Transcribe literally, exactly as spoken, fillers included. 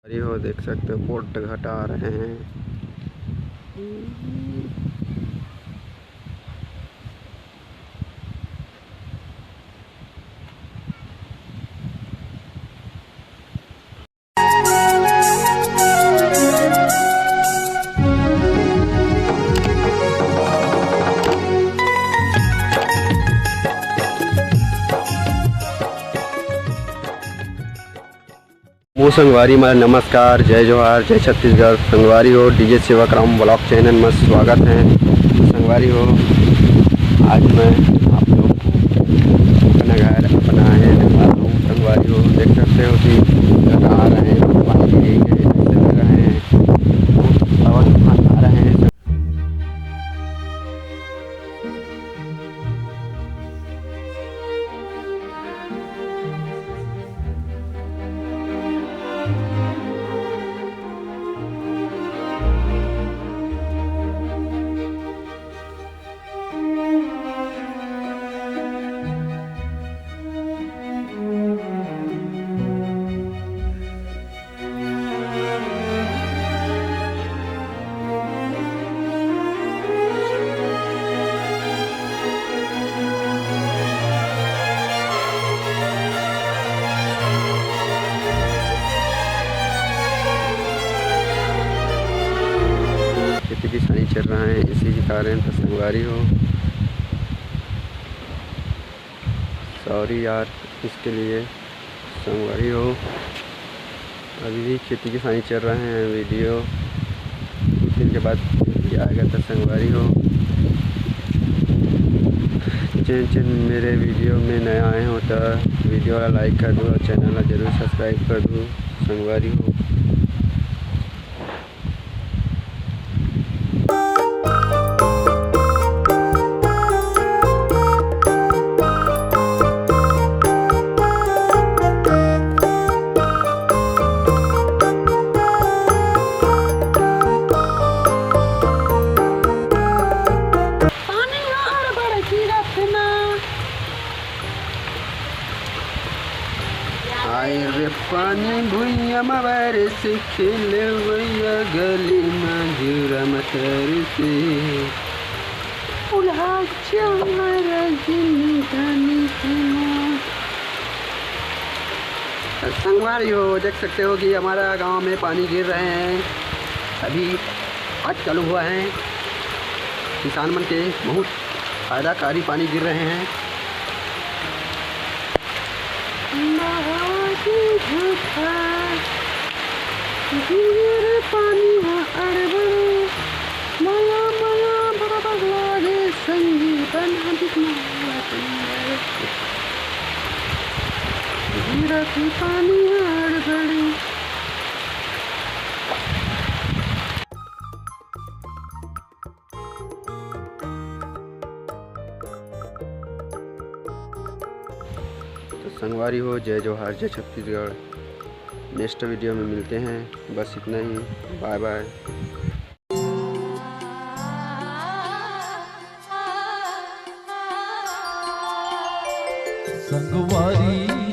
अरे हो, देख सकते हो, बोट घटा रहे हैं। मो संगवारी मन, नमस्कार, जय जोहार, जय छत्तीसगढ़। संगवारी हो, डीजे सेवक राम vlog channel में स्वागत है। संगवारी हो, आज मैं आप लोग को अपना घर, अपना है दिखा रहा हूँ। संगवारी हो, देख सकते हो कि घर आ रहे हैं, पानी गिर रहे हैं, ऐसे लग रहे हैं, बहुत हवा तूफान आ रहे हैं। खेती किसानी चल रहा है, इसी के कारण तो संगवारी हो। सॉरी यार, इसके लिए संगवारी हो। अभी भी खेती किसानी चल रहा है। वीडियो कुछ दिन के बाद भी आएगा तो संगवारी हो। जिन जिन मेरे वीडियो में नया आए हो तो वीडियो ला लाइक कर दो और चैनल ला जरूर सब्सक्राइब कर दो संगवारी हो। पानी ह अड़बड़ गिरत ना। आए रे पानी भुइयां म बरसे, खेलवइया गली म झूरा म तरसे। उल्हा चामरा जिंदगानी के माँ। संगवारी हो, देख सकते हो कि हमारा गांव में पानी गिर रहे हैं, अभी आज चालू हुआ है। किसान मन के बहुत फायदाकारी पानी गिर रहे हैं। नहाके झूठा गिरे रे पानी ह अड़बड़। मया मया बराबर लागे संगी बना दिखना। गिरत पानी ह अड़बड़। तो संगवारी हो, जय जोहार, जय छत्तीसगढ़। नेक्स्ट वीडियो में मिलते हैं, बस इतना ही, बाय बाय। संगवारी